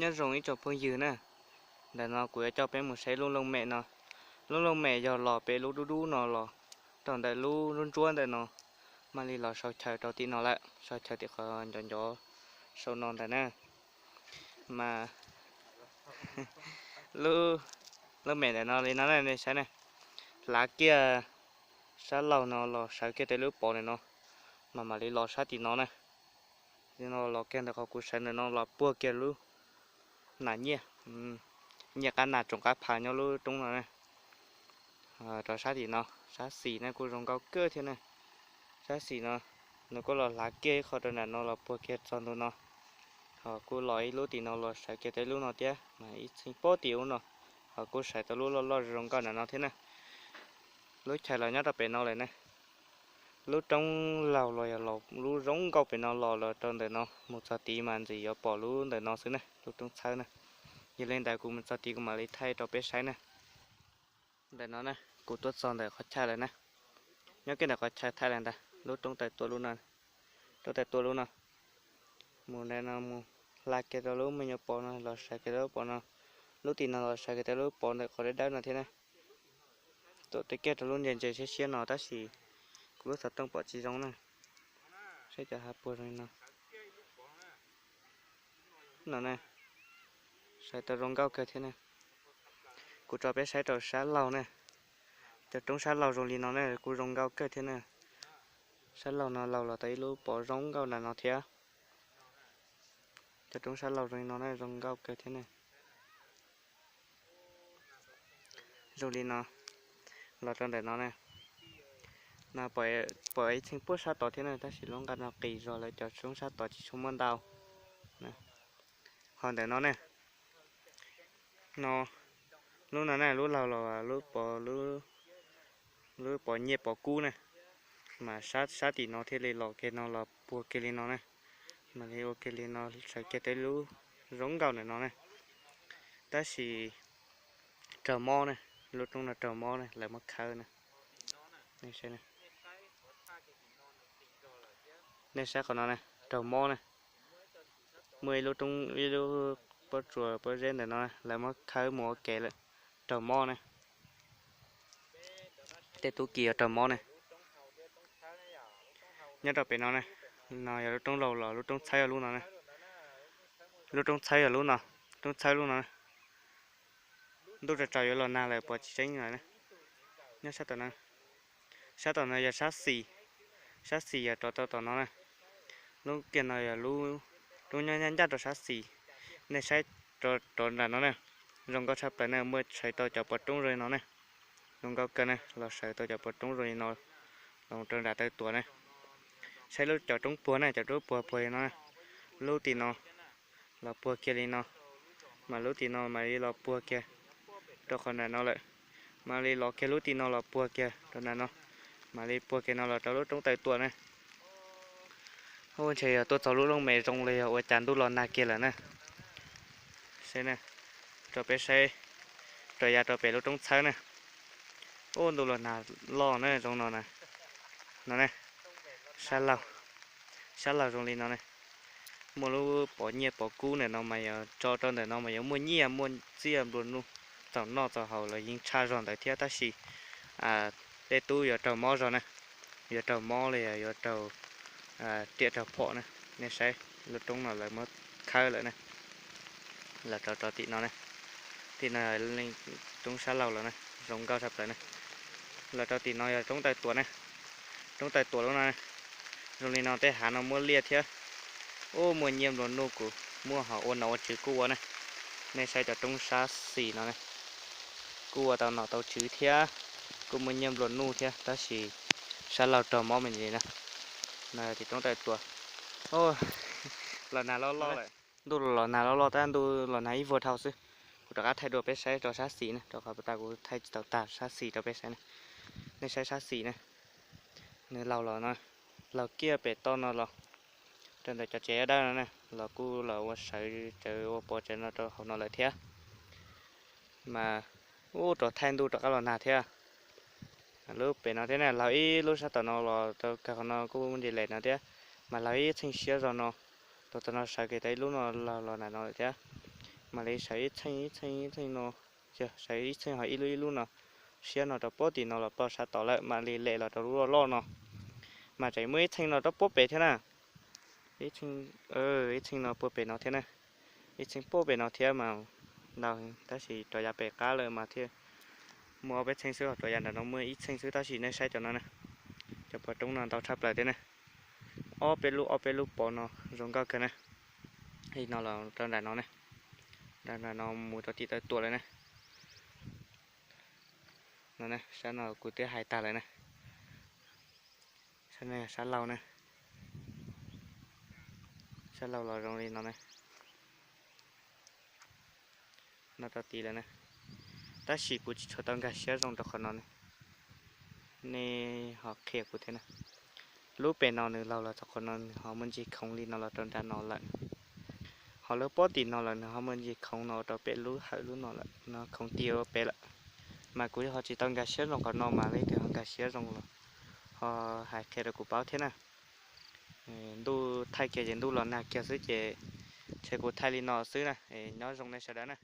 Nyob zoo ib tsoom phooj ywg na, ntawm no kuv yuav coj peb mus saib lub looj mem no. Lub looj mem yog los pem lub dub dub no los rau ntawm lub ntsuab ntsuab ntawm no, mam li los sau chaw rau tim no lawm, sau chaw tim qhov ncov ncov saum no ntawd na. Mas lub, lub mem ntawm no li no nej saib na, hlav kiag sab laug no los sawv kiag tej lub pov ntawm no, mas mam li los sab tim no na. Tim no los kiag ntawm qhov kuv sawv ntawm no los puag kiag lub nas nyiaj, nyiaj qab nas tsoom qab phav nyob lub roob no na. Rau sab tim no, sab xis na kuj zoo nkauj kawg thiab na. Sab xis no nws kuj los hlav kiag ib qho rau nram no los puag kiag txog ntu no. Ho kuj los ib lub tim no los sawv kiag tau ib lub no thiab mas ib txheej pob tim ub no, ho kuj sawv tau lub loj loj zoo nkauj nram no thiab na. Lub chaw los nyob rau pem no lawm na. Lub roob laug los yog lub zoo nkauj pem no los los rau ntawm no mus txog tid mas ntxim yuav pom lub ntawm no xwb na, lub roob txhawb na. Yog li ntawd kuv mus txog tid kuv mam li thaij rau peb saib na. Ntawm no na kuv tuaj txog ntawm qhov chaw lawm na. Nyob kiag ntawm qhov chaw thaij lawm ntag, lub roob taw tua lub no, roob taw tua lub no. Mus ntawm no mus hla kiag rau lub me nyuam pov no los sawv kiag rau lub pov no. Lub tim no los sawv kiag rau lub pov ntawm qhov dawb dawb no thiab na. Tuam teb kiag rau lub ntses ntses siab siab no tab sis kuv lub xov tooj pom tsis zoo na. Saib cov hav puag zoo li no. No na, sawv tau zoo nkauj kawg thiab na. Kuv tso peb saib rau sab laug na. Cov roob sab laug zoo li no na kuj zoo nkauj kawg thiab na. Sab laug no laug los tau ib lub pov zoo nkauj nram no thiab. Cov roob sab laug zoo li no na zoo nkauj kawg thiab na. Zoo li no, los rau ntawm no na. No pom ib txheej puag sab tod thiab na tab sis lub nqaj no qis zog lawv cov roob sab tod tsis tshua muaj ntau. Ho ntawm no ne, no, lub no ne lub laug los lub pov, lub pov nyiaj pov kub ne, mas sab tim no thiaj li los kiag no los puag kiag li no ne, mam li ua kiag li no sawv kiag tau lub zoo nkauj ntawm no ne. Tab sis raug mob ne, lub roob no raug mob ne lawv muab khawb ne. Nej saib qhov no ne raug mob ne, muaj ib lub roob ib lub pob tsuas pob zeb ntawm no lawv muab khawb mus ua ke lawm, raug mob ne. Tej tub ki yuav raug mob ne. Nyob rau pem no ne, no yog lub roob laug los lub roob txhawb lub no ne. Lub roob txhawb yog lub no, roob txhawb lub no. Ntuj tsaus tsaus yuav los nag lawm puas tsis tseeb lawm. Nyob sab tom no, sab tom no yog sab xis, sab xis yog rov tau tom no na. Lub kiag no yog lub, lub nyob ncaj ncaj rau sab xis. Nej saib rov nram no na, zoo nkauj tshaj plaws na, muaj sawv tau cov pov roob zoo li no ne. Zoo nkauj kawg ne, los sawv tau cov pov roob zoo li no los rau nram taw tuam ne. Saib lub cov roob puag ne, cov roob puag puag li no, lub tim no los puag kiag li no, mas lub tim no mam li los puag kiag rau qhov nram no lawm, mam li los kiag lub tim no los puag kiag rau nram no, mam li puag kiag no los rau lub roob taw tuam ne. Ua ntshe yog tuaj txog lub looj mem zoo li yog ua cas ntuj los nag kiag lawm na. Saib ne, rau peb saib, rau yav rau pem lub roob txhawb ne. Ua ntuj los nag loj na zoo no na. No ne, sab laug, sab laug zoo li no ne. Muaj lub pov nyiaj pov kub ntawm no mas yog tso rau ntawm no mas yuav muaj nyiaj muaj txiaj nplua nuj, txaus noj txaus haus los yeej tshaj zog ntawd thiab tab sis tej tub yuav raug mob zog na, yuav raug mob li yuav raug riam raug phom na. Nej saib lub roob no lawv muab khawb lawm na. Los rau rau tim no ne, tim no roob sab laug los na, zoo nkauj tshaj plaws na. Los rau tim no yog roob taw tuam ne, roob taw tuam lub no, zoo li no tej hav no muaj liaj thiab. Ub, muaj nyiaj nplua nuj kuj muaj, ho ua nom ua tswv kuj ua na. Nej saib cov roob sab xis no ne, kuj ua tau nom tau tswv thiab, kuj muaj nyiaj nplua nuj thiab tab sis sab laug raug mob me ntsis na. No tim roob taw tuam, los nag loj loj lawm. Ntuj los nag loj loj tab, ntuj los nag ib vuag dhau xwb. Kuv rov qab thaij dua peb saib rau sab xis ne, rau qhov tas kuv thaij tsis tau tag sab xis rau peb saib ne. Nej saib sab xis ne, nws laug los no, laug kiag pem toj no los rau ntawm cov tsev dawb no ne, los kuj los ua sawv cawv ua pov tsawv no rau hauv no lawm thiab. Mas ub, rov thaij ntuj rov qab los nag thiab. Lub pem no thiab ne, laug ib lub sab tom no los rau kawg qhov no kuj ntsis lem no thiab, mas laug ib txheej siab zog no, rau tom no sawv kiag tau ib lub no laug los nram no lawm thiab. Mam li sawv ib txheej ib txheej ib txheej no, sawv ib txheej ho ib lub ib lub no, siab no rau pob tim no los pog sab tod lawm mam li lem los rau lub loj loj no. Mas tseem muaj ib txheej no rau puag pem thiab na. Ib txheej, ib txheej no puag pem no thiab na. Ib txheej puag pem no thiab mas ntau, tab sis rov yav pem qab lawm mas thiaj muaj ob peb txheej xwb, ho rov yav nram no muaj ib txheej xwb, tab sis nej saib cov no na, cov pov roob no ntau tshaj plaws thiab na. Ob peb lub ob peb lub pov no zoo nkauj kawg na. Li no los rau nram no na, rau nram no mus rau tim Tawv Tuam lawm na. No na, sab no kuv twb hais tag lawm na. Sab no sab laug na, sab laug los zoo li no na. No rau tid lawm na, tab sis kuv tsis tshua tau nkag siab zoo rau qhov no ne. Nej ho qhia kuv thiab na. Lub pem no nws laug los txog qhov no nws ho muaj ntsis khoov li no los rau nram no lawm. Ho lub pob tim no los nws ho muaj ntsis khoov no rau pem lub hawm lub no lawm, no khoov ti ua pem lawm. Mas kuv ho tsis tau nkag siab zoo qhov no mas leej twg ho nkag siab zoo los ho hais qhia rau kuv paub thiab na. Ntuj thaij kiag ces ntuj los nag kiag xwb ces ntshe kuv thaij li no xwb na. Nyob zoo nej sawv daws na.